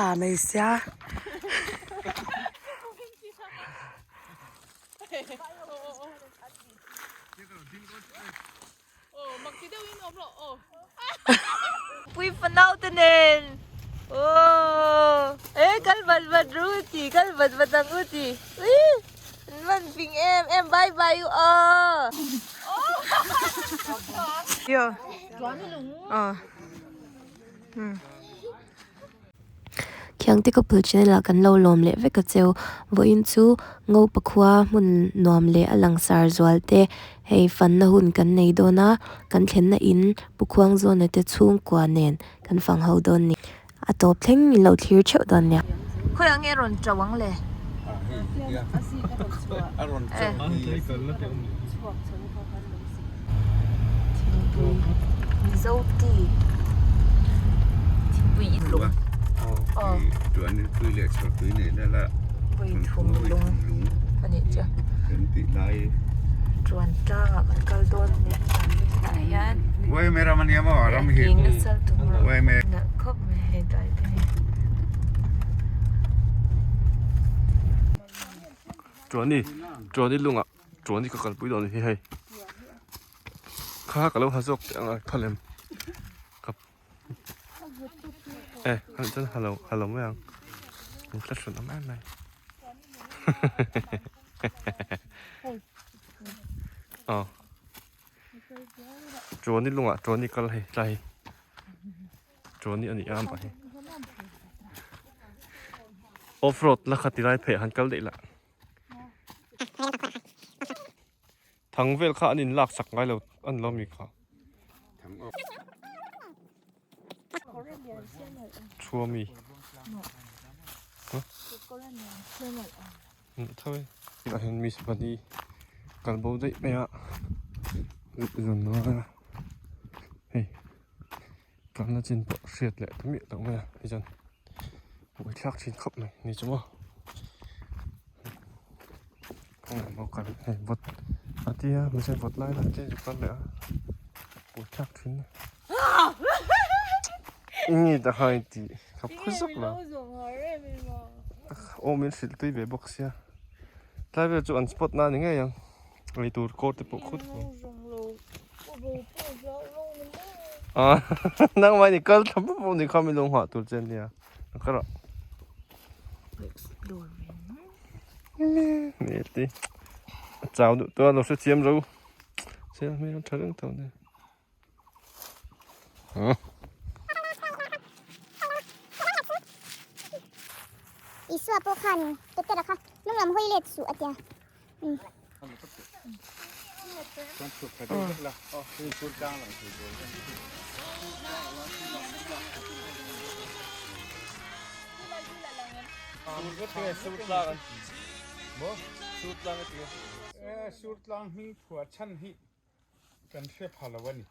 A mai sia. Pui fanau te nen aw e kal vat vat ru ti kal vat vat ang u ti ui an van fing em em bye bye u aw. Yo. Aw. Khiangte couple channel ah kan lo lawm leh vek a cheu. Vawiin chu ngo pakhua hmun nuam leh a langsar zual te hei fanna hun kan nei dawn a, kan thlenna in Pu Khuangzawna te chhungkua nen kan fang ho dawn ni. A tawp thleng in lo thlir theuh dawn nia. Khawiah nge rawn to ang le? Thingpui Mizo tea thingpui in lung aw pui thum lung a nih chu chuan tlangah kan kal dawn a ni tah hian eng nasa tum rawh nalh khawp mai hei tlai te hi. Chuani chuani lungah chuani ka kalpui dawn hi hei kha ka lo ha zawk teh ang a thalem ka e han chuan ha lo ha lo mai ang in hla hrun awm em mai aw chuani lungah chuani kal hei tlai hi chuani a ni a amah hi off road la kha ti lai phei ah han kal daih lah. Thang vel kha an in lak sak ngai lo an lo mi kha. Thua mi. Tho e. Tah hian miss pali kal bo daih mai a. Zun a hei kalna chin pawh hriat leh ta miah loh mai a tichuan buaithlak thin khawp mai ni chu maw. Hei vawt a tia mahse vawt lai lai te chu kal leh a buaithlak thin a nge ta hai tih ka phu zuk lo aw min hrilh tui ve bawk sia tlai vel chu an spot na a ni ngei ang ei tur kawr te pawh khut khawp a nangmah ni kal thla pawp pawp ni kha min lo nghah tur che ania ka rawh. Nge a chau duh tawh a lo hrethiam ro se a hmel tha reng tho nia huh Isua pawh khan Petera kha hnung lam hawi let suh a tia. Surtlang hming phuah chhan hi kan hre pha lo a ni.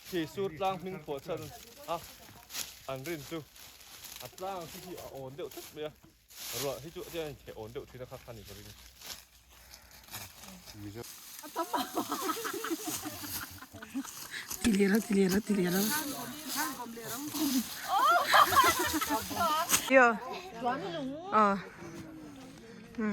Khi Surtlang hming phuah chhan a an rin chu a tlang khi hi a awn deuh tlat mai a. Ruah hi chu a in theh awn deuh thin a kha kha ni ka ring. Ti leh lo, ti leh lo, ti leh lo. Yo. Ờ. Ừ.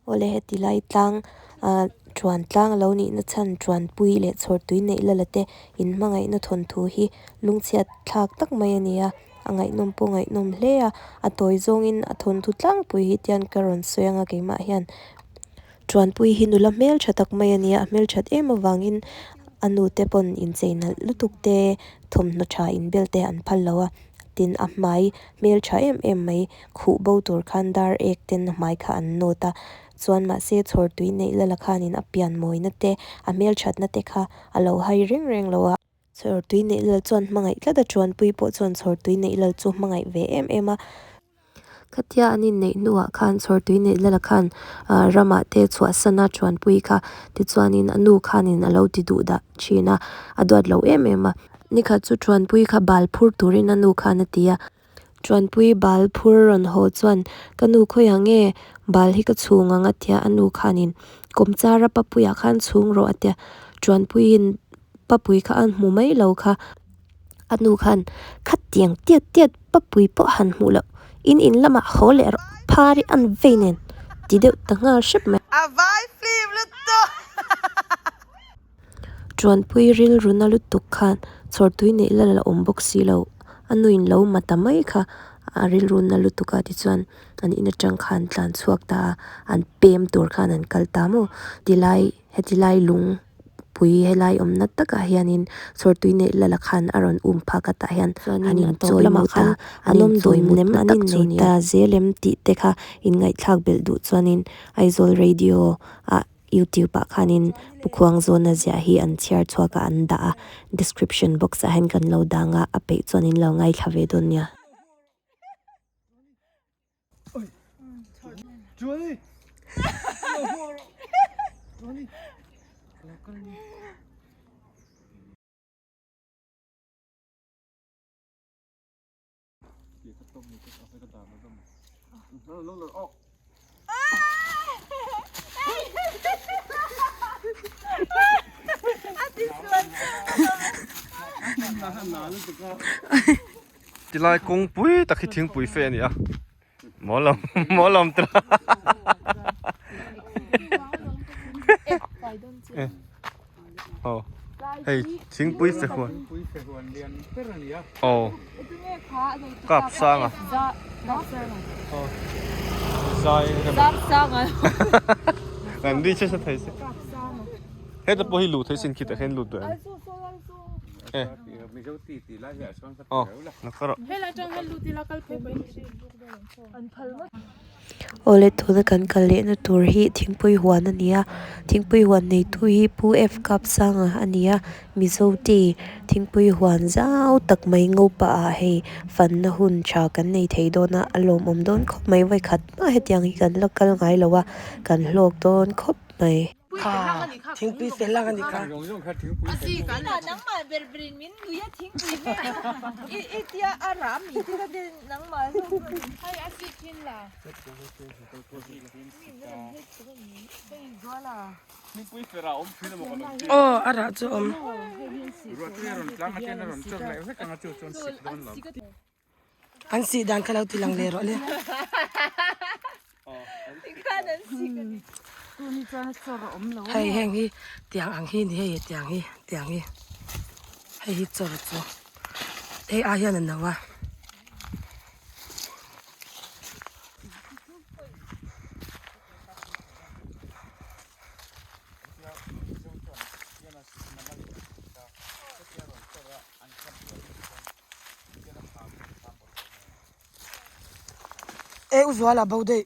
Awle heti lai tlang ah thuan tlang lo nihna chhan thuanpui leh chhawrtui neih la la te in hmangaihna thawnthu hi lungchhiat thlak tak mai a ni a a ngaihnawm pawh ngaihnawm hle a a tawi zawngin a thawnthu tlangpui hi tian ka rawn sawi anga keimah hian Chuanpui hi nula hmeltha tak mai a nia, a hmelthat em avangin a nu te pawn inchei nalh lutuk te thawmhnaw tha inbel te an phal lo a, tin a hmai hmeltha em em mai khuh bo tur khan dar ek ten a hmai kha an nawt a, chuan mahse chhawr tui neih lala khanin a pian mawina te a hmelthatna te kha a lo hai reng reng lo a. Chhawr tui neih lal chuan hmangaih tlat a, Chuanpui pawh chuan chhawr tui neih lal chu hmangaih ve em em a. Khatia an inneih hnuah khan chhawr tui neih lala khan ramah te chhuahsan a Chuanpui kha tichuanin a nu khanin a lo ti duh dah thin a, a duat lo em em a. Nikhat chu Chuanpui kha bal phur turin a nu khan a ti a. Chuanpui bal phur rawn haw chuan ka nu khawiah nge bal hi ka chhung ang a tia a nu khanin kawmchara papuiah khan chhung rawh a tia Chuanpuiin papui kha a hmu mai lo kha a nu khan khatiang tiat tiat papui pawh han hmuh loh in in lamah haw leh rawh phar i an vei nen ti deuh ta nghal hrep mai. A vai flim lutuk. Chuanpui rilru na lutuk khan chhawrtui neih la la awm bawk si lo, a nuin lo ma ta mai kha a rilru na lutuk a tichuan an in atang khan tlan chhuak ta a, an pem tur khan an kal ta maw tilai heti lai lung pui helai awmna takah hianin chhawrtui neih la la khan a rawn um phak a tah hian an inchawi mut a, an inchawi mut na tak chu a ni a. Zel em tih te kha inngaihthlak belh duh chuanin Aizawl radio ah Youtube ah khanin Pu Khuangzawna ziah hi an chhiar chhuak a an dah a, description box ah hian kan lo dang a, a peih chuan in lo ngaithla ve dawn nia. Tilai kawngpui tak hi thingpui fe a ni a maw lam maw lam te Aw hei thingpui fe huan aw kap sang a aw zai an ri che sa thei se heta pawh hi luh theih sin khitah hian lut duh em e aw na ka rawh. Awle tuna kan kal lehna tur hi thingpui huan a ni a thingpui huan neitu hi Pu F Kapsanga a ni a Mizo tea thingpui huan zau tak mai ngo pah ah hei fanna hun tha kan nei thei dawn a a lawmawm dawn khawp mai vawikhat hma hetiang hi kan la kal ngai lo a kan hlawk dawn khawp mai. Thingpui fel ang a ni kha. Aw a rah chu awm. An sih dan kha lo ti lang leh rawh le. Hei heng hi tiang ang hi ni hei tiang hi tiang hi hei hi chawr chu hei ai hian a no a. E u zuala bo daih.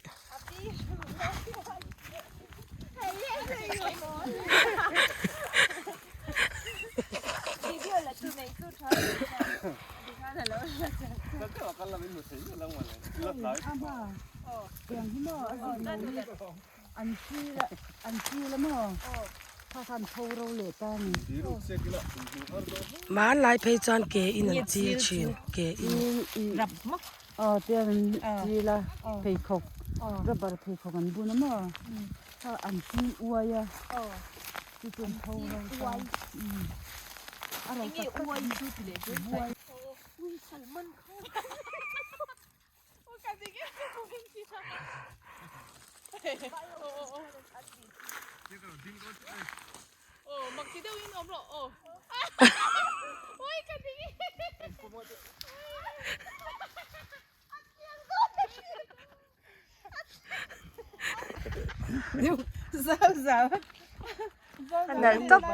Hmanlai phei chuan ke in an chil thin ke in. A nalh tawp.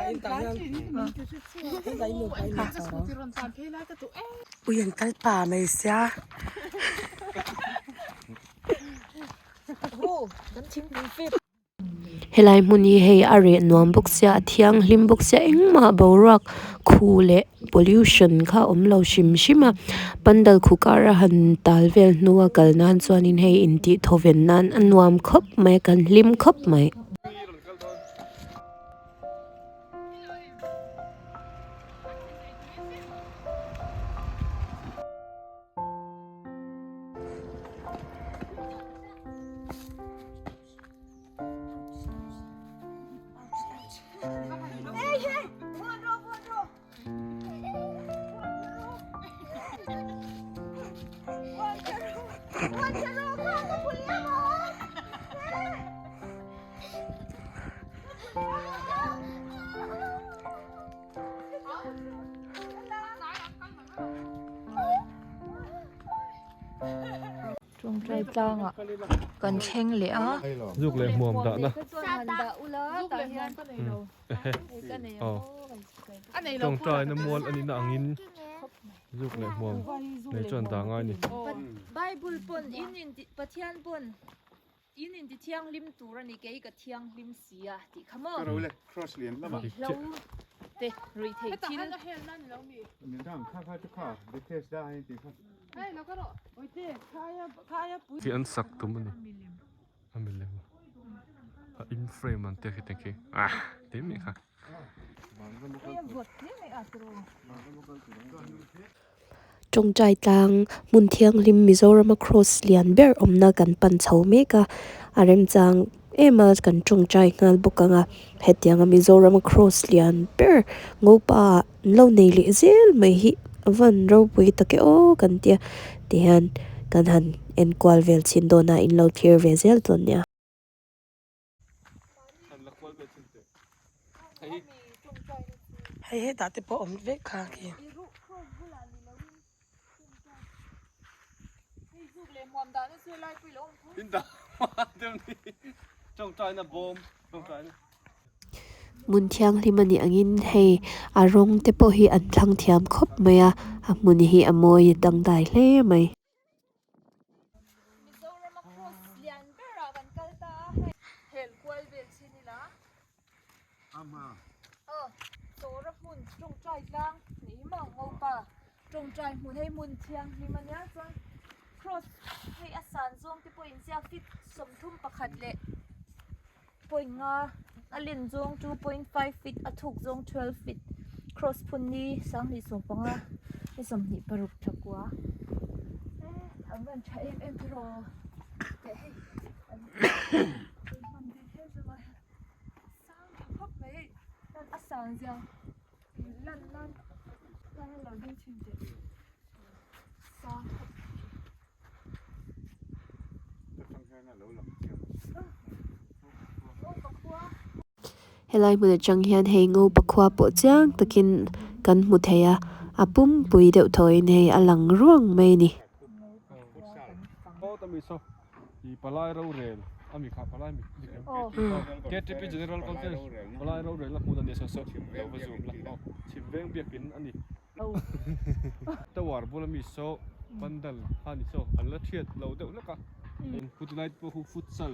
Ui an kal pa mai sia. Helai hmun hi hei a reh nuam bawk sia a thianghlim bawk sia engmah boruak khu leh pollution kha a awm lo hrim hrim a pandal khu kar a han tal vel hnua kal nan chuanin hei intih thawven nan a nuam khawp mai a kan hlim khawp mai. Tawngtai tlangah kan thleng leh a. Zuk leh hmuam dahna. Tawngtaina mual a nihna angin zuk leh hmuam nei chuan dah ngai a ni. Bible pawn in in Pathian pawn in in ti thianghlim tur a ni kei ka thianghlim si a tih kha maw. Ruihhlo te ruihtheih thil. Khi an sak tum a ni a milem a in frame an tia khi te khi ah tih mai kha. Tawngtai tlang hmun thianghlim Mizorama cross lian ber awmna kan pan chho mek a a remchang em a kan tawngtai nghal bawk ang a hetianga Mizorama cross lian ber ngopa ah an lo nei leh zel mai hi a van ropui tak e aw kan tia tihian kan han enkual vel chhin dawn a in lo thlir ve zel dawn nia. Hei hetah te pawh awm vek kha khi. Hmun thianghlim a nih angin hei a rawng te pawh hi an thlang thiam khawp mai a, a hmun hi a mawi dangdai hle mai. Mizorama cross lian berah kan kal ta a hei hel kual vel chin ila aw tawra hmun tawngtai tlang nih hi maw ngopa tawngtai hmun hei hmun thianghlim ania chuan cross hei a san zawng te pawh inziak fit 31 leh point nga a len zawng 2.5 feet a thuk zawng 12 feet cross phun ni 2015 ni 26 thakua eh an van tha em em tiraw teh hei an hman ve kher zawk a sang tha khawp mai chuan a sang zia lan nan lan a lo ding thin teh sang khawp Helai hmun atang hian hei ngopa khua pawh chiang takin kan hmu thei a, a pumpui deuh thawiin hei a lang ruang mai a ni. Tower bula mi saw pandal kha ni saw an la thiat lo deuh hlek a footlight pawh khu futsal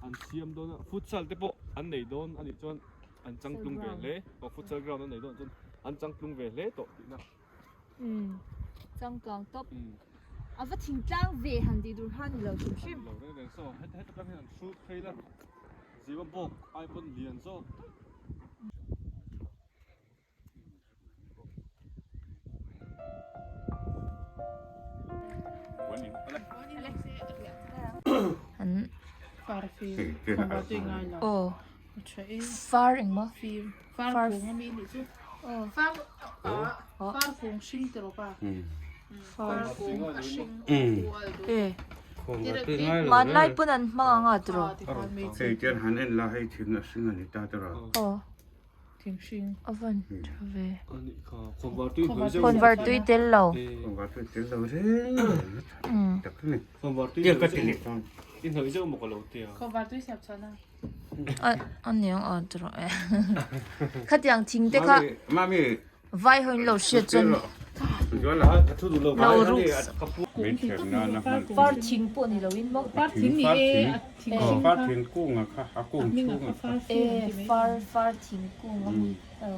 an siam dawn a futsal te pawh an nei dawn a nih chuan an changtlung ve hle aw futsal ground an nei dawn chuan an changtlung ve hle tawh tihna. Umm changkang tawp a va thingtlang ve han tih tur kha a ni lo hrim hrim. Lo reng reng saw heta heta tang hian an hrut phei la ziwa bawk ai pawn lian zawk daih. An aw far engmaw far aw hmanlai pawn an hmang ang a tiraw aw. Thinghring. A van tha ve. Anih kha khawnvar tui hnuai zeuh. Khawnvar tui tel lo. Khawnvar tui tel lo reng reng tak a ni. Khawnvar tui hnuai zeuh i hnuai zeuh maw ka lo tia. Khawnvar tui siam chhuah na. A a niang a tawh e. Khatiang thing te kha. Mami Vai ho in lo hriat chuan lo ruk far thing pawh ni lo in maw far thing ni e a thing hring far thing kung a kha a kung chhung a kha e far far thing kung a mi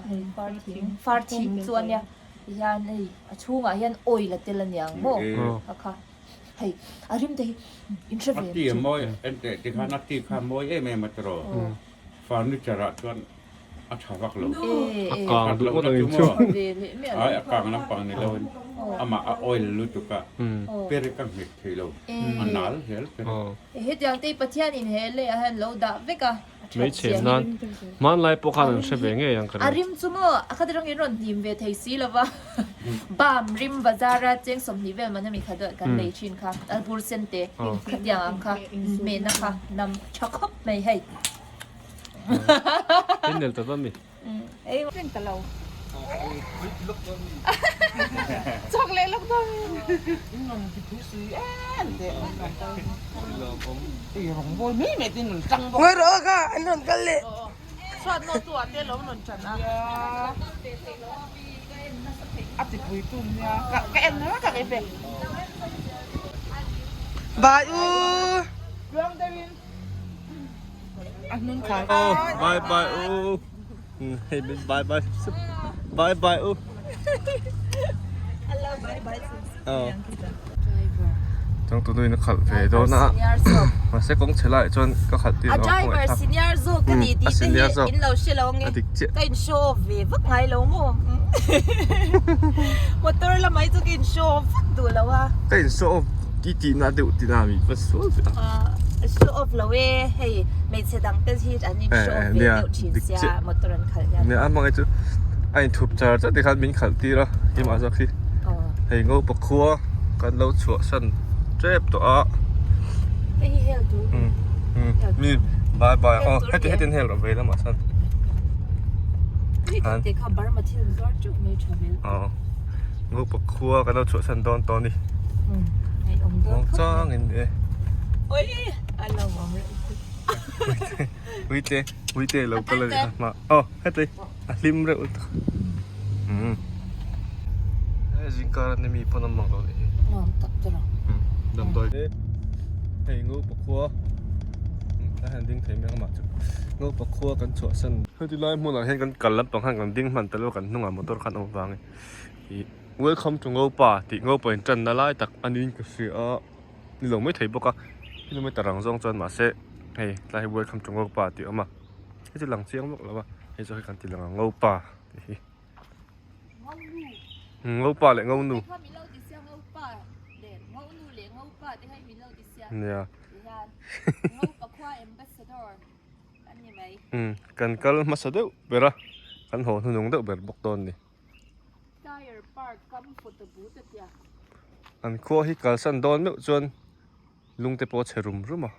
hei far thing far thing chu a nia hian hei a chhungah hian oil a tel a niang maw a kha hei a rim te hi in hre ve a ti a mawi enteh tikhan a ti kha mawi em em a tiraw furniture ah chuan a tha vak lo. A kang duh ngawt ang in chu. Ai a kang lampang ni lo in amah a oil lutuk a perik a nghet thei lo a nal zel ber. Hetiang te hi Pathian in he lei ah hian lo dah vek a a that Mei zia chhem nan hmanlai pawh khan an hre ve ngei ang ka ring. A rim chu maw a khat atangin rawn hnim ve thei si lova. Bam rim bazara cheng 20 vel man ami kha deuh kan lei thin kha a bur sen te khatiang ang kha mehna kha nam tha khawp mai hei. In nel ta dawn mi. Reng ta lo. Chawk leh lawk dawn mi. Ngawi rawh kha an rawn kal leh. Bye u. Bye bye u. Hei min bye bye sup. Bye bye u. Changtunu in a khalh ve dawn a. Mahse kawng chhe laiah chuan ka khalh tir A driver senior zawk ka ni tih te hi in lo hre lo ange. Ka in show off ve vak ngai lo maw. Motor lamah hi chu ka in show off vak duh lo a. Ka in show off i tih na deuh tih na mi va sual ve a. Show off lo e hei hmeichhe dang te hi an in show off ve deuh thin sia motor an khalh hian. Nia a hmangaih chu a in thup char char tikhan min khalh tir a keimah zawk hi hei ngo pakhua kan lo chhuah san tep tawh a. Hei hi hel tur. Mi bye bye aw heti hetin hel rawh ve lamah sawn. Hei te kha Burma thil zuar teuh mai tha vel. Aw ngo pakhua kan lo chhuah san dawn tawh a ni. Muangchangin e. Oi a lo awm reuh. Uite uite lo kal a ni kha hma aw heti a hlim reuh lutuk umm he zingkar a ni mi pawn a mang lo nih hi. Nuam tak te lo. Umm damdawi te hei ngo pakhua a han ding thei mai ang amah chu ngo pakhua kan chhuahsan. Heti lai hmunah hian kan kal lampang khan kan ding hman ta lo kan hnungah motor khan a awm vangin ih welcome to ngopa tih ngopa in tanna lai tak a niin ka hria a ni lo mai thei bawk a kilometer ang zawng chuan mahse hei tlai hi welcome to ngopa tih a awm a hei chu lang chiang vak lo a hei chu hei kan ti lang ang ngopa tih hi ngopa leh ngonu nia umm kan kal hmasa deuh ber a kan haw hnunung deuh ber bawk dawn a ni. An khua hi kalsan dawn meuh chuan lung te pawh a chhe rum rum a.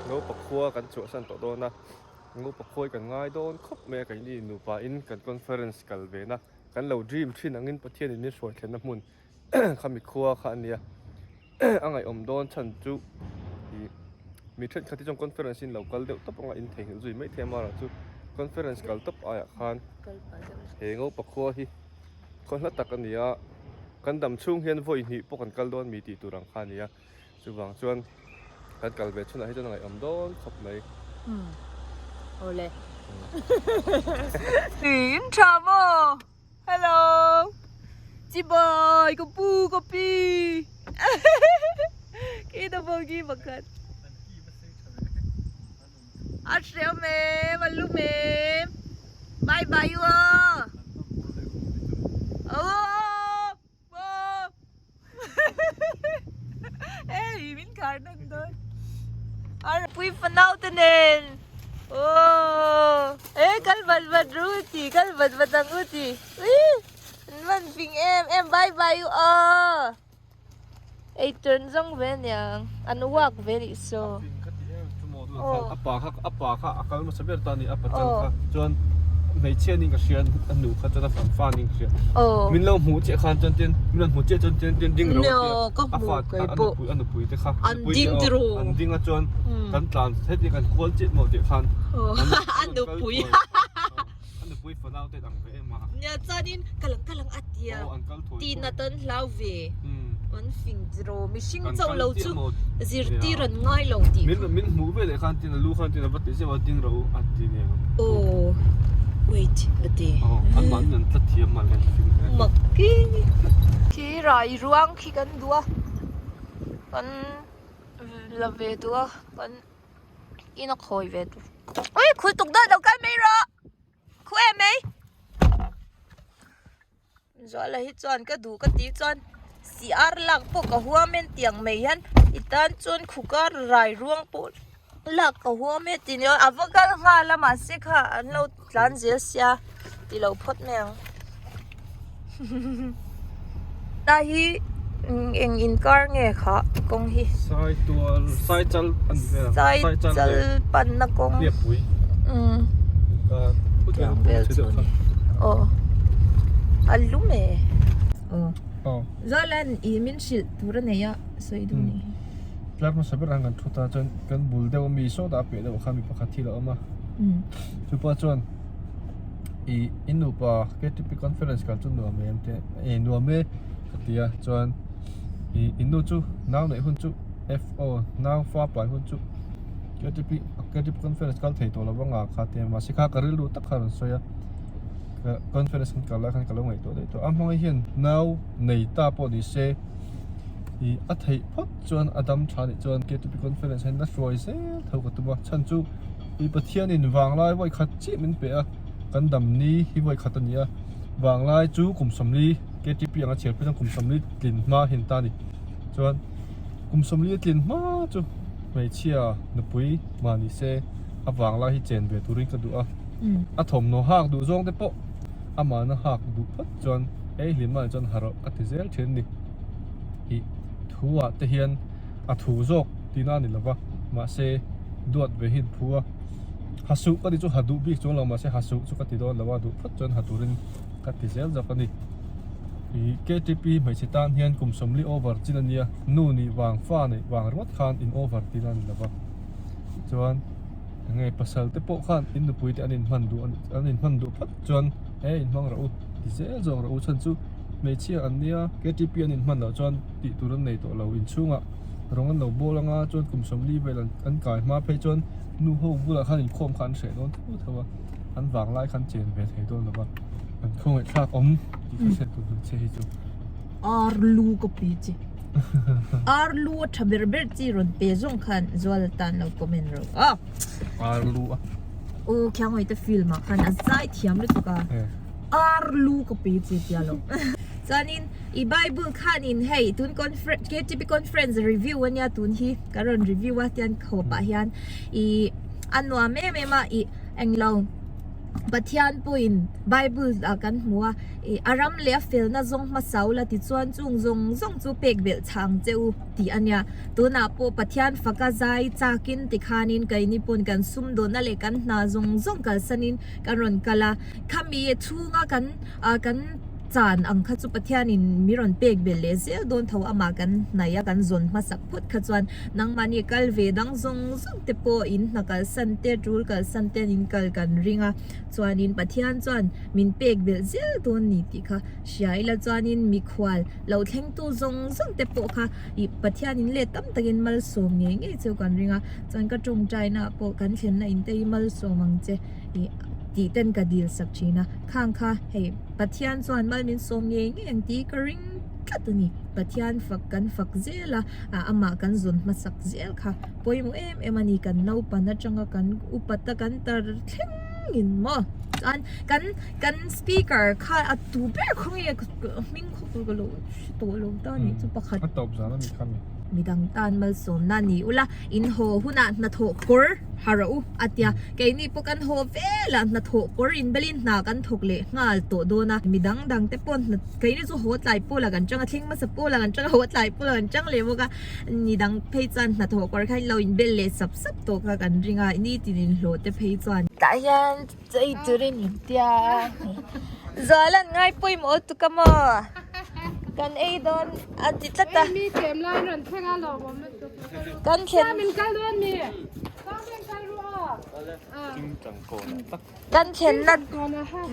Ngopa khua kan chhuahsan tawh dawn a, Ngopa khua hi kan ngai dawn khawp mai a keini nupa in kan conference kal ve na kan lo dream thin angin Pathian in min hruai thlenna hmun khami khua kha a nia. A ngaihawm dawn chhan chu ih mi thenkhat hi chuan conference in lo kal deuh tawp anga in theihnghilh zui maithei a amaherawh chu conference kal tawp aiah khan he ngopa khua hi khaw hla tak a ni a kan dam chhung hian vawi hnih pawh kan kal dawn mi tih tur ang kha a ni a chuvang chuan kan kal ve chhunah hi chuan a ngaihawm dawn khawp mai. Awle. In tha maw? Hello. Chibai ka pu ka pi. Khi ta bo ki pakhat. A hriam em, a lum em. Bye bye u aw. Aw. Ei min khar nawn dawn. Pui fanau te nen. Aw e kal vat vat ru ti kal vat vat ang u ti. Ui an van fing em em bye bye u aw. Ei turn zawng ve aniang an walk ve nih saw. A pa kha a pa kha a kal hmasa ber ta a ni a pachal kha chuan hmeichhia niin ka hria a nu kha chuan a fan fa niin ka hria min lo hmuh chiah khan chuan tin min rawn hmuh chiah chuan tin tin ding ro a tia a fa a nupui a nupui te kha an ding tiraw an ding a chuan kan tlan heti kan kual chiah maw tih khan a nupui a nupui fanau te ang ve em a nia chuanin ka lang ka lang a tia tihna tan hlau ve an fing tiraw mihring chauh lo chu zirtir an ngai lo tih min min hmuh ve leh khan tin a lu khan tin a va ti zeuh a ding ro a ti nia aw wait a ti aw an mahni an tlat thiam mah le fing mak khi khi rai ruang khi kan duh a kan la ve duh a kan In a khawi ve tu. Ui khul tuk dawn lo kal mai rawh. Khu em mai. Zuala hi chuan ka duh ka tih chuan CR lak pawh ka huam en tiang mai hian i tan chuan khukar rai ruang pawh lak ka huam e ti nia a va kal nghal a mahse kha an lo tlan zel sia ti lo phawt mai ang. Ta hi eng inkar nge kha kawng hi? Saitual Saichal a ni vel a. Saichal panna kawng. Hliappui. Umm. Tiang vel chu a ni. Aw. A lum e. Aw. Aw. Zualan i min hrilh tur a nei a sawi duh ni. Tlar hmasa ber ang kan thu ta chuan kan bul deuh ami sawtah a piah deuh khan mi pakhat hi a lo awm a. Chupa chuan i in nupa K_T_P conference kal chu nuam em te e nuam e ka ti a chuan i in nu chu nau neih hun chu F_O nau fa pai hun chu K_T_P K_T_P conference kal thei tawh lo vang a kha te mahse kha ka rilru tak kha a rawn sawi a conference kan kal lai khan ka lo ngaihtuah daih tawh a hmangah hian nau nei ta pawh ni se ih a theih phawt chuan a dam tha nih chuan K_T_P conference hian a hruai zel tho ka tum a chhan chu. I Pathianin vanglai vawi khat chiah min pe a, kan dam ni hi vawi khat a ni a, vanglai chu kum sawmli KTP anga chhiar phei chuan kum sawmli tlin hma hian ta a ni. Chuan kum sawmli a tlin hma chu hmeichhia nupui mah ni se a vanglai hi chen ve turin ka duh a, a thawmhnaw hak duh zawng te pawh amahna hak duh phawt chuan hei hlim ah chuan harawh ka ti zel thin a ni. Ih thu ah te hian. a thu zawk tihna a ni lova mahse duat ve hi an phu a ha suh ka ti chu ha duh bik chuang lo mahse ha suh chu ka ti dawn lo a duh phawt chuan ha turin ka ti zel zawk a ni ih K_T_P hmeichhe tan hian kum sawmli over chin a nia nu nih vang fa neih vang ringawt khan in over tihna a ni lova chuan eng nge pasal te pawh khan in nupui te an inhman duh an inhman duh phawt chuan e inhmang rawh u ti zel zawk rawh u chhan chu hmeichhia an nia K_T_P an inhman loh chuan. tih tur an nei tawh lo inchhungah rawng an lo bawl anga chuan kum sawmli vel an an kai hma phei chuan nu ho bulah khan inkhawm kha an hreh dawn tho tho a an vanglai khan chen ve thei dawn lo va an khawngaih thlak awm tih ka hriat tur hmeichhia hi chu. Ar lu ka pi chi ar lu a tha ber ber chi rawn pe zawng khan zual tan lo comment rawh a. Ar lu a. U khiangawih te film ah khan a zai thiam lutuk a. Ar lu ka pi chi tia lo. Chuanin i Bible khanin hei tun conference KTP conference review ania tun hi ka rawn review a tian khawp ah hian i a nuam em em a i englo Pathian pawhin Bible ah kan hmu a i a ram leh a felna zawng hmasa ula tichuan chung zawng zawng chu pek belh chhah ang che u tih ania tunah pawh Pathian faka zai chakin tikhanin keini pawn kan sumdawnna leh kan hna zawng zawng kalsanin kan rawn kal a khami chhunga kan ah kan chan ang kha chu Pathianin mi rawn pek belh leh zel dawn tho amah kan hnaih a kan zawn hmasak phawt kha chuan nangmahni kal ve dang zawng zawng te pawh in hna kalsan te tul kalsan te in kal kan ring a chuanin Pathian chuan min pek belh zel dawn ni tih kha hria ila chuanin mikhual lo thlengtu zawng zawng te pawh kha ih Pathianin let tam takin malsawm ngei ngei chu kan ring a chuan ka tawngtai na ah pawh kan thlenna in te hi malsawm ang che ih tih ten ka dil sak thin a khang kha hei Pathian chuan mal min sawm ngei ngei ang tih ka ring tlat a ni. Pathian fak kan fak zel a, amah kan zawn hmasak zel kha pawimawh em em a ni. Kan naupan atanga kan upat a kan tar thleng in maw chuan kan kan speaker kha a tu ber khaw nge hming khaw ka lo hre tawh lo ta a nih chu pakhat. A tawp zan a ni kha mi. Midang tan malsawmna ni ula in haw hunah hnathawh kawr ha rawh u a tia keini pawh kan haw velah hnathawh kawr in belin hna kan thawk leh nghal tawh dawn a midang dang te pawh hna keini chu haw tlai pawh lah kan chang a thleng hmasa pawh lah kan chang a haw tlai pawh lah kan chang leh bawk a midang phei chuan hnathawh kawr kha in lo in bel leh sap sap tawh kha kan ring a nitin in hlawh te phei chuan. Tah hian chei turin in tia Zualan ngai pawimawh tuk a maw kan ei dawn a ti tlat a. Mi tlem lai rawn thleng a lawmawm lutuk. Kan thlen. Min kal dawn mi. Kan thlen na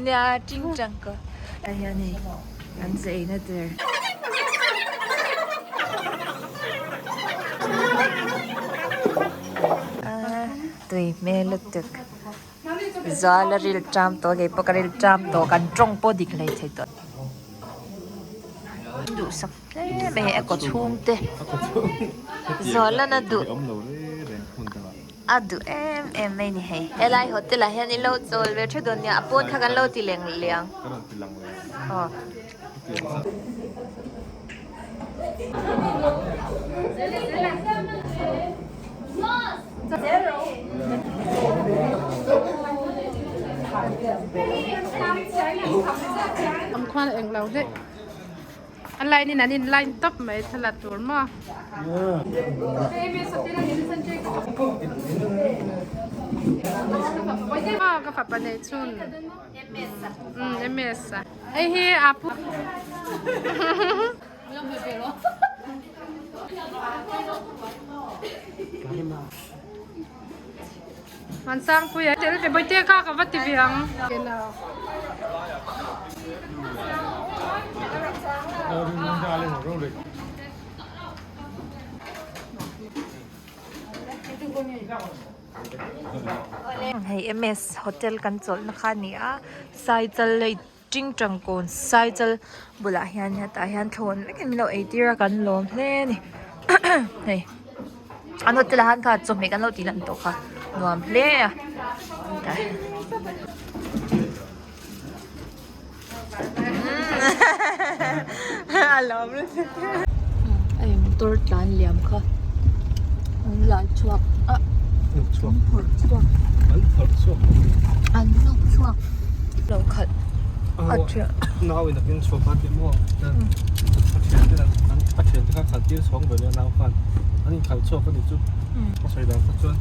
nia ting tang ko. Tah hian hei an chei na tur. Tui hmel lutuk. Zual a ril ṭam tawh kei pawh ka ril ṭam tawh kan tawng pawh dik hlei thei tawh. Duhsak hle mai a kaw chhung te Zualan a duh a duh em em mai ni hei helai hotel ah hian ilo chawl ve tha dawn nia a pawn kha kan lo ti leng liang aw. englo daih. A line in an in line tawp mai thla la tur maw. Ka fapa nei chhun. MS a. Hei hi a pu. Mansangpuia tel ve bawihte kha ka va ti ve ang. Hei MS hotel kan chawlhna kha a ni a cycle lei tingtang kawn cycle bulah hian hetah hian thlawn vekin min lo eitir a kan lawm hle a ni hei an hotel ah khan kha chawhmeh kan lo tih lan tawh kha nuam hle a tah hian. Hei motor tlan liam kha an la chhuak a an phawrh chhuak an phawrh chhuak an hnawk chhuak lo khalh a thiah nau in a keng chhuak a ti maw a thian te an a thian te kha khalh tir chhawng ve leh a nau khan an inkhalh chhuak a nih chu a sawi dan kha chuan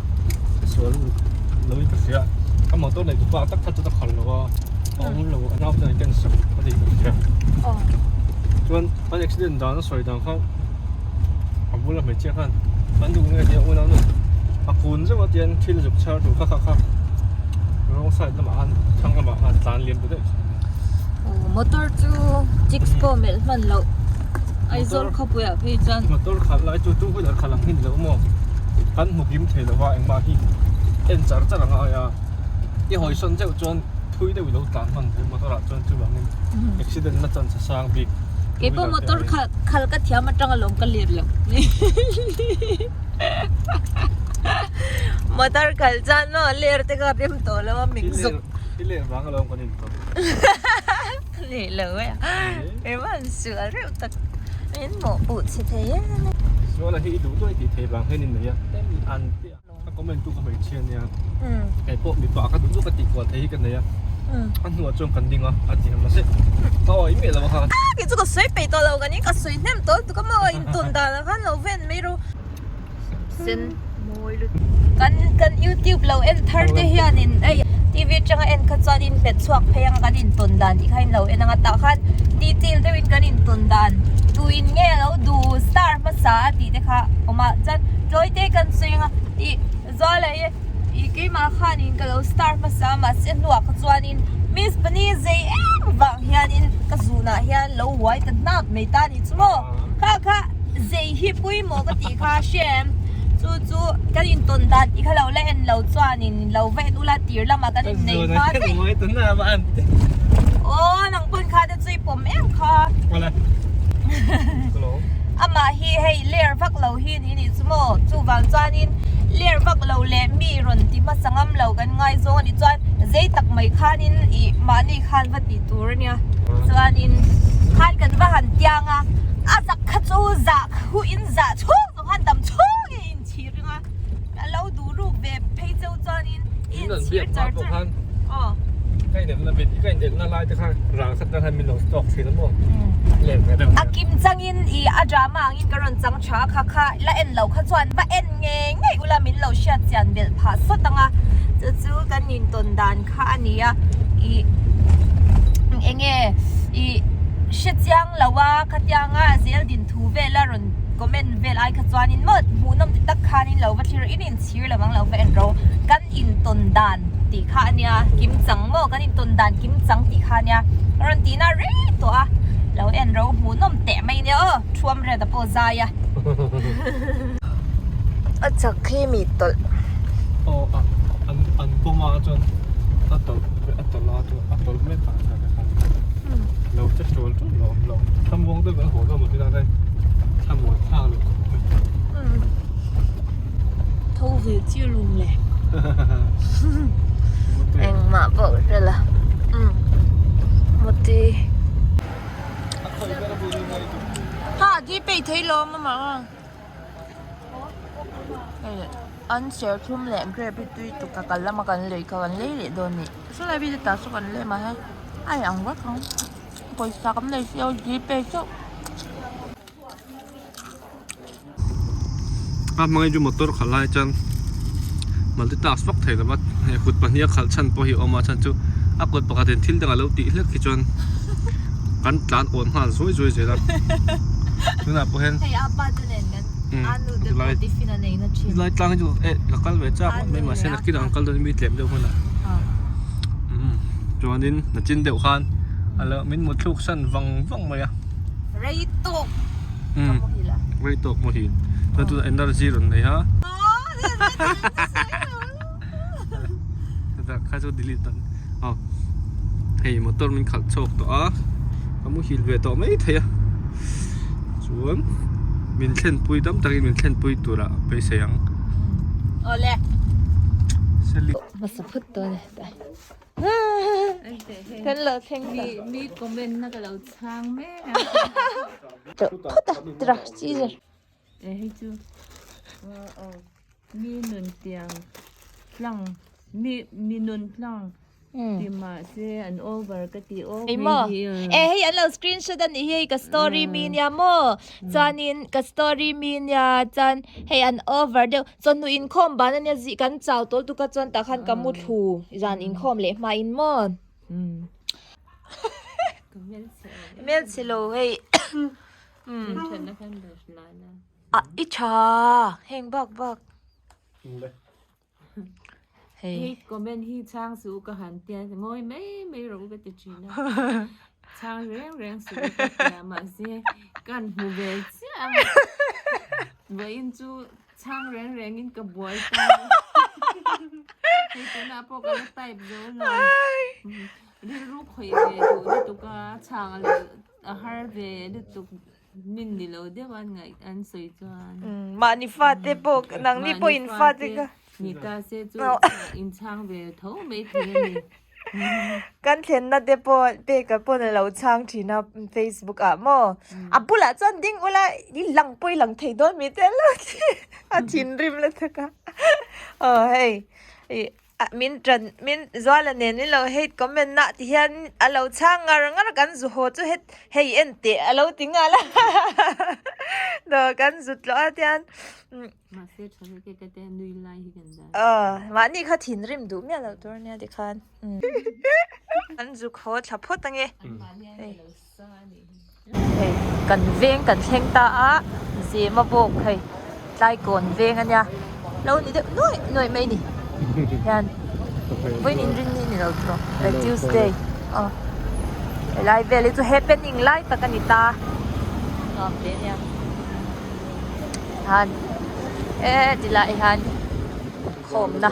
sual lo in ka hria a motor nei tupa tak kha chuan a khalh lo a. A awm lo a nau chuan an ken sak a ni ka hria chuan an accident dan a sawi dan kha a bula hmeichhia khan an duh nge nia unau nu a kun zeuh a tian thil zuk chhar tur kha kha kha wrong side lamah khan thlang lamah khan tlan liam ta daih motor chu chicks pawh melh hman loh Aizawl khawpuiah phei chuan motor khalh lai chu two wheeler khalh ang hi ni lo maw kan hmu kim thei lo va engmah hi en char char a ngai a i hawi sawn deuh chuan thui deuh i lo tlan hman thei motor ah chuan chuvangin accident na chance a sang bik. Kei pawh motor khalh khalh ka thiam atang alawm ka let lo motor khalh chuan maw ler te kha rem tawh lo a ming zuk. I ler vang alawm kan intawp. Ni lo e engmah an sual reuh tak min mawhpuh chhe thei em a. Sual a hi i duh duai tih thei vang hian in nei a an ti a. Ka comment tu ka hmeichhia nia kei pawh mipa ka duh duh ka tih kual thei hi ka nei a a hnuah chuan kan ding a a ti ang mahse ka awi miah lo a kha. Kei chu ka sawi peih tawh lo ka ni ka sawi hnem tawh lutuk a maw intawn dan ah khan lo ven mai ro sen mawi lutuk kan kan youtube lo en thar te hianin hei tv atanga en kha chuan in hmet chhuak phei ang kan intawn dan tih kha in lo en ang a tah khan detail deuhin kan intawn dan tuin nge lo duh star hmasa a tih te kha awm a chuan Tlawite kan sawi anga ih Zuala hi ih keimah khanin ka lo star hmasa a mahse hnuah kha chuanin Miss Pani zei em vang hianin ka zunah hian lo uai ta hnap mai ta a ni chu maw kha kha zei hi pawimawh ka tih kha a hria em chu chu kan intawn dan tih kha lo la en lo chuanin lo va en ula tir lamah kan innei hma daih aw nang pawn kha te chu i pawm em kha amah hi hei ler vak lo hi ni nih chu maw chuvang chuanin ler vak lo leh mi rawn ti hmasa ngam lo kan ngaizawng a nih chuan zei tak mai khanin ih mahni khan va tih tur a nia chuanin khan kan va han tiang a a zak kha chu zah hu in zah chhung zawng khan dam chhung in inchhir ring a a lo duh ruk ve phei cheu chuanin i inchhir char char aw. Ka inelna bit ka inelna lai te kha ral khat khan min lo stock thin a maw lem ve deuh a kim changin In i a drama angin ka rawn chang tha kha kha la en lo kha chuan va en ngei ngei ula min lo hriat chian belh phah sawt ang a chu chu kan intawn dan kha a ni a ih eng nge ih hre chiang lo a khatianga zel din thu vel a rawn comment vel ai kha chuanin maw hmuhnawm ti tak khanin lo va thlir in inchhir lo ang lo va en ro kan intawn dan tih kha a nia kim chang maw kan intawn dan kim chang tih kha a nia a rawn tih na rei tawh a lo en ro hmuhnawm teh mai nia aw thuam red a pawh zai a a chak khi mi tawlh aw a an an pawm a chuan a tawlh a tawlh a chuan a tawlh mek a lo che tul tul lo awm lo thlamuang deuh an haw dawn maw tilai thlamuan thlak loh khawp mai. Tho ve chi lum le. Engmah pawh ka hre la. Mutui. Ha di pei thei lo mama. An serthlum leh grape hi tui tuk ka kal lama kan lei kha kan lei leh dawn ni. Saw lai bik te tah saw kan lem a he. A inang vek ang. Pawisa kan nei si lo gpay chauh. A hmangin chu motor khalh lai chuan multitask vak thei lova hei kut pahnih a khalh chhan pawh hi a awm a chhan chu a kut pakhat in thil dang a lo tih hlek hi chuan kan tlan awn nghal zuai zuai zel a tunah pawh hian lai tlang hi chu eh ka kal ve chak mai mahse nakinah an kal dawn mi tlem deuh hunah chuanin nachin deuh khan a lo min mutthluk san vang vang mai a. Rei tawk ka muhil a. Rei tawk muhil. Chuan tunah energy rawn nei a. Chutah kha chu delete dan. Aw. Hei motor min khalh chhuak tawh a. Ka muhil ve tawh mai thei a. Chuan min thlenpui dam takin min thlenpui turah beisei ang. Awle. Hmasa phut dawn e. Kan lo thleng ta. Mi comment na ka lo chhang mek a. Phut a tira Caesar. E hei chu mi nun tiang tlang mi mi nun tlang ti mahse an over ka ti aw Hei maw e hei an lo screenshot a nih hi hei ka story mi nia maw chuanin ka story mi nia chuan hei an over deuh Chawhnu inkhawm ban ania zih kan chau tawl tuk a chuan tah khan ka mu thlu zan inkhawm leh hma in maw. Hmelchhe lo hei. A i tha heng bak bak. Hei comment hi chhang suh ka han tia ngawi mai mai rawh u ka ti thin a. Chhang reng reng suh u ka tia mahse kan hmu ve chiah a. Vawiin chu Chhang reng rengin ka buai ta. Hei tunah pawh ka la type zo lo. Rilru khawih ve duh lutuk a, chhang a leh a har ve lutuk min ni lo deuh an ngaih an sawi chuan. Mahni fate pawh nangni pawh in fate kha. Ni ta se chu in chhang ve tho mai thei a ni. Kan thlenna te pawh peka pawn a lo chhang thin a Facebook ah maw a bulah chuan ding ula i lang pawh i lang thei dawn mi te lo ti a thinrim la tak a aw hei ih min tan min Zuala nen min lo hate comment na ti hian a lo chhang ngar ngar kan zu haw chu het hei en teh a lo ti nghal a kan zu tlawh a tian. Mahse tha vek e ka tia nui lai hi kan dan. Aw mahni kha thinrim duh miah loh tur ania tikhan. An zuk haw thla phawt ange. Hei hei kan veng kan thleng ta a Zema bawk hei Tlaikawn veng ania lo ni deuh nuaih nuaih mai ni hian vawiin inrinni ni lo tawh Tuesday aw helai vel hi chu happening lai tak a ni ta nuam hle ania. Han e ti lai hian khawmna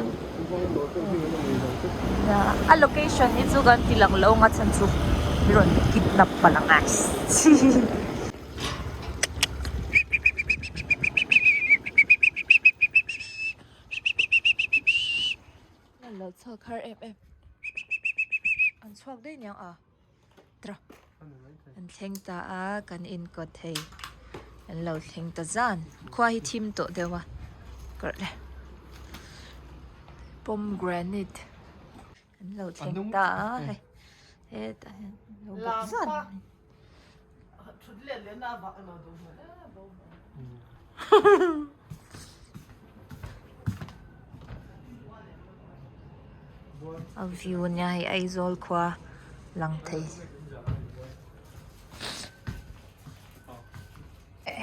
a location hi chu kan ti lang lo ang a chhan chu mi rawn kidnap palh ang a lo chhuak har em em an chhuak daih niang a. Tra an thleng ta a kan inkawt thei an lo thleng ta zan khua hi thim tawh deuh a kawrh le pomegranate an lo thleng ta a hei hetah hian an lo bawk zan mai. A view nia hei Aizawl khua lang thei.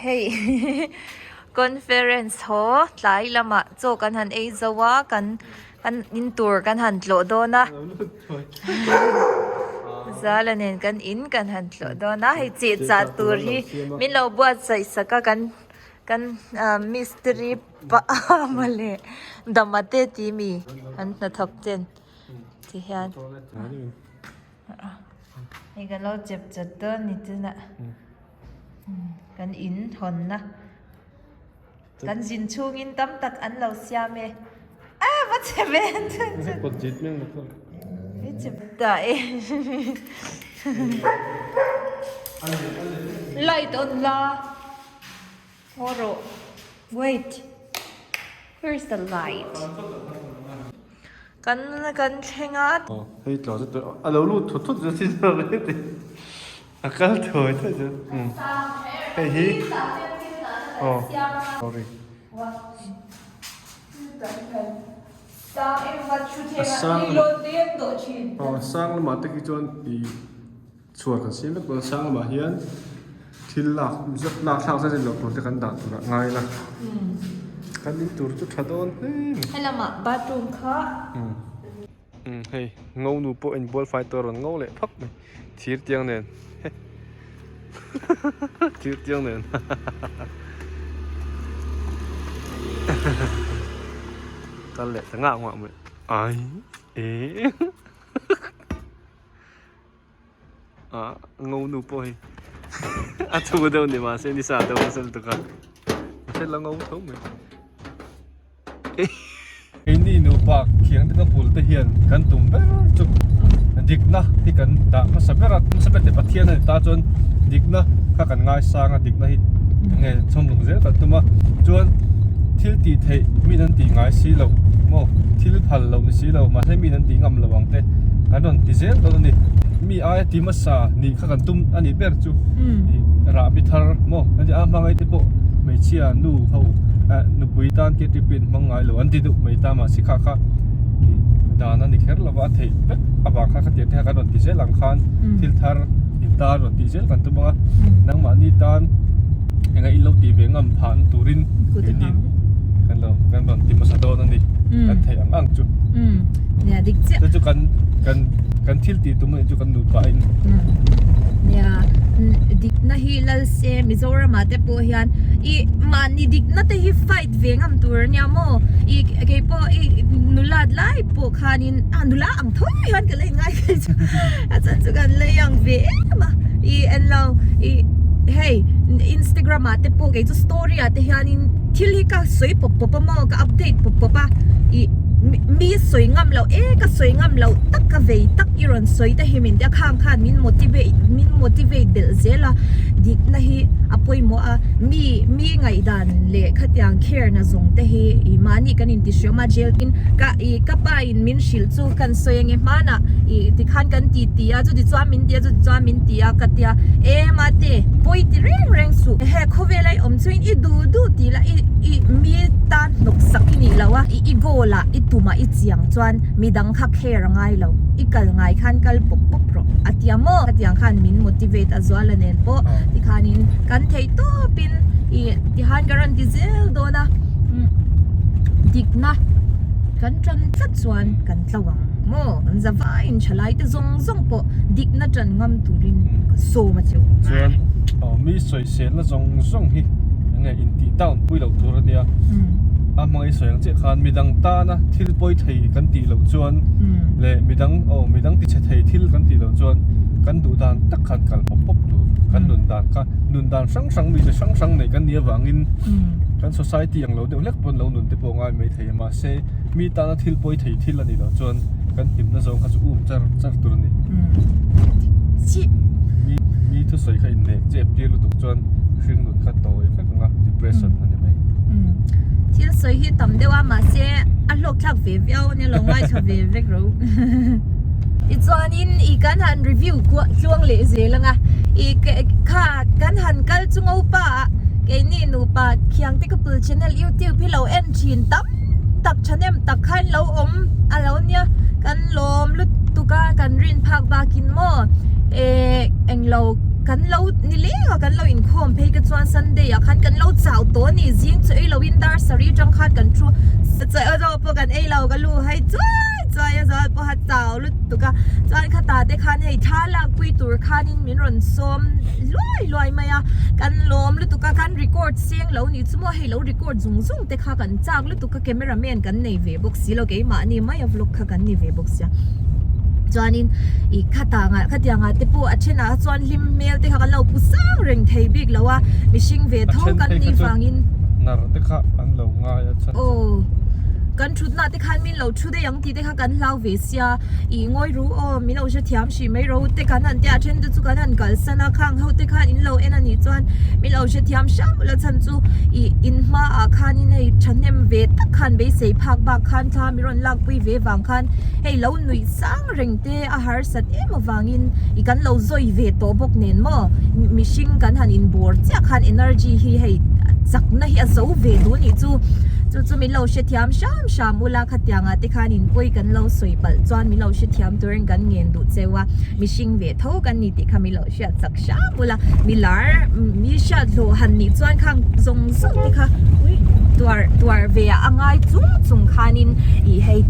Hei conference haw tlai lamah chaw kan han ei zo a kan kan in tur kan han tlawh dawn a Zala nen kan in kan han tlawh dawn a hei cheh chah tur hi min lo buatsaih sak a kan kan mistiri pa mawle dama te tih mi an hnathawk ten ti hian hei ka lo chep chat dawn ni chunah kan in hawnna kan zin chhungin tam tak an lo siam e a va che ve ta e light on la haw rawh wait where is the light kan kan thleng a hei tla zet a lo lut thut thut zet hi. A kal thuai thuai chu umm hei hi aw sorry a sang aw a sang lamah te khi chuan ih chhuar kan siam vek dawn a sang lamah hian thil lak zet lak thlak zet zet loh tur te kan dah tur ah ngai ila kan in tur chu tha dawn hle mai. Helamah bathroom kha. Umm hei ngo nu pawh inbual fai tawh a rawn ngo leh phak mai thir tiang nen thir tiang nen kal leh ta ngah ngah mai ai eh ah ngo nu pawh hei a thu deuh ni mahse ni sa deuh nasa lutuk a mahse la ngo tho mai. Keini nupa thiang te ka pul te hian kan tum ber chu dikna hi kan dah hmasa ber a hmasa ber te Pathian a ni ta chuan dikna kha kan ngaisang a dikna hi enge chhawm lung zel kan tum a chuan thil tih theih min an tih ngai si loh maw thil phal loh ni si lo mahse min an tih ngam loh ang te kan rawn ti zel dawn a ni mi aia ti hmasa nih kha kan tum a nih ber chu rahbi thar maw a hmangaih te pawh hmeichhia nu ho nupui tan KTP an hmang ngai lo an ti deuh mai ta mahse kha kha ih dan a ni kher lova a theih vek avang kha khatiang te kha kan rawn ti zel ang khan thil thar in tan rawn tih zel kan tum ang a nangmahni tan eng a in lo tih ve ngam phah na turin keini kan lo kan rawn ti hmasa dawn a ni kan theih ang ang chu chu chu kan kan kan thil tih tum a nih chu kan nupa in nia dikna hi lal se Mizoram ah te pawh hian i mahni dikna te hi fight ve ngam tur ania maw i keipawh i nulat lai pawh khanin ah nula ang tho hian ka la inngai phei chu a chan chu kan la ang ve em a i enlo i hei Instagram ah te pawh kei chu story ah te hianin thil hi ka sawi pawp pawp a maw ka update pawp pawp a i mi sawi ngam loh e ka sawi ngam loh tak ka vei tak i rawn sawi te hi min tia khang khan min motivate min motivate belh zel a dikna hi a pawimawh a mi mi ngaihdan leh khatiang care na zawng te hi ih mahni kan inti hriam a jail tin ka ih ka pa in min hrilh chu kan sawi ange hmanah ih tikhan kan ti ti a chuti chuan min ti a chuti chuan min ti a ka tia e mate pawi ti reng reng suh he khawvel a i awm chuin i duh duh tih lah i ih mi tan hnawk sak i nih loh a ih i goal ah i tum ah i chiang chuan midang kha care a ngai lo i kal ngai khan kal pawp pawp rawh a tia maw khatiang khan min motivate a zual a nen pawh tikhanin kan theih tawpin ih tihan ka rawn ti zel dawn a dikna kan tan tlat chuan kan tlo ang maw kan za vaiin thalai te zawng zawng pawh dikna tan ngam turin ka sawm a cheu chuan aw mi sawiselna zawng zawng hi enge intih down pui loh tur a nia a hmang i sawi ang chiah khan midang tana thil pawi thei kan tih loh chuan leh midang aw midang tichhe thei thil kan tih loh chuan kan duh dan tak khan kal pawp pawp tur kan nun dan kha nun dan hrang hrang mi chi hrang hrang nei kan nih avangin kan society ang lo deuh hlek pawn lo nun te pawh a ngai mai thei a mahse mi tana thil pawi thei thil a nih loh chuan kan hlimna zawng kha chu um char char tur a ni mi mi thusawi kha innek chep tir lutuk chuan hring nun kha tawi vek ang a depression a ni mai. Thil sawi hi tam deuh a mahse a hlawk thlak ve viau ania lo ngaithla ve vek ro. Tichuanin i kan han review kuah tluang leh zel anga i kha kan han kal chu ngopa ah keini nupa Khiangte Couple channel youtube hi lo en thin tam tak thahnem tak khan lo awm a lo nia kan lawm lutuk a kan rin phak bakin maw eh englo kan lo ni leng a kan lo inkhawm phei ka chuan Sunday ah khan kan lo chau tawh a ni zing chu ei loin dar sarih atang khan kan thu chaw erawh pawh kan ei lo ka lu hai chuai chuai a zual pawh a chau lutuk a chuan khata te khan hei thla lak pui tur khanin min rawn sawm luai luai mai a kan lawm lutuk a kan record seng lo nih chu maw hei lo record zung zung te kha kan chak lutuk a camera man kan nei ve bawk si lo keimahni mai a vlog kha kan ni ve bawk sia chuanin ih khata ngah khatiang ah te pawh a thenah chuan hlim hmel te kha kan lo pu sang reng thei bik lo a mihring ve tho kan nih vangin nar te kha an lo ngai a chhan aw. kan thutna te khan min lo thu daih ang tih te kha kan hlau ve sia ih ngawi ru aw min lo hrethiam hrih mai ro te kan han tia a then te chu kan han kalsan a khang ho te khan in lo en a nih chuan min lo hrethiam hrang ula chhan chu ih in hmaah khanin hei thahnem ve tak khan beisei phak bak khan thla mi rawn lakpui ve vang khan hei lo nuih sang reng te a harsat em avangin ih kan lo zawi ve tawh bawk nen maw mihring kan han inbawr chiah khan energy hi hei chakna hi a zo ve duh anih chu chu chu min lo hrethiam hram hram ula khatiangah te khan in pawi kan lo sawi palh chuan min lo hrethiam turin kan ngen duh cheu a mihring ve tho kan ni tih kha min lo hriat chak hram ula milar mi hriat hlawh han nih chuan khang zawng zawng te kha ui tuar tuar ve ah a ngai chung chung khanin ih hei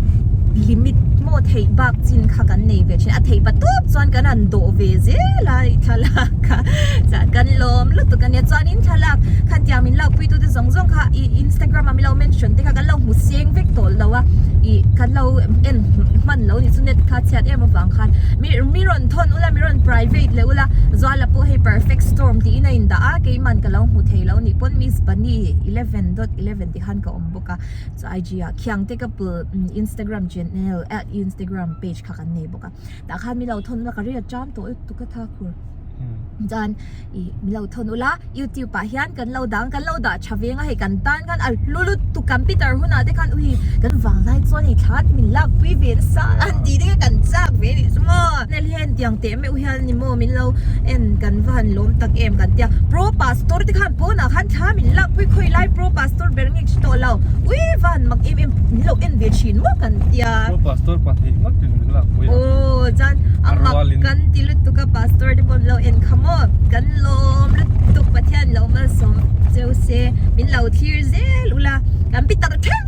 limit maw theih bak chin kha kan nei ve thin a theih pa tawp chuan kan han dawh ve zel a ih thlalak a chuan kan lawm lutuk ania chuanin thlalak khatiang min lakpui tute zawng zawng kha ih instagram ah min lo mention te kha kan lo hmu seng vek tawh lo a ih kan lo en hman lo ni chu net kha chhiat em avang khan mi mi rawn thawn ula mi rawn private leh ula Zuala pawh hei perfect storm tiin a indah a keiman ka lo hmu thei lo nih pawn miss bunny 11.11 tih khan ka awm bawk a chu IG ah khiang te ka pul instagram channel eh instagram page kha kan nei bawk a tah khan mi lo thawn ula ka ri a cham tawh lutuk a tha khur chuan ih mi lo thawn ula youtube ah hian kan lo dang kan lo dah tha veng a hei kan tan khan a hlu lutuk computer hunah te khan ui kan vanglai chuan hei thla te min lak pui ve nasa an tih te kha kan chak ve anih chu maw nel hian tiang teh meuh hian ni maw min lo en kan va han lawm tak em kan tia pro pastor te khan pawnah khan thla min lak pui khawi lai pro pastor ber nge hre tawh lo ui va han mak em em min lo en ve thin maw kan tia. Pro pastor pahnih ngawt in min lak pui a. Aw chuan a mak kan ti lutuk a pastor te pawh min lo en kha maw kan lawm lutuk Pathian lo malsawm cheu se min lo thlir zel ula kan pi tak thleng.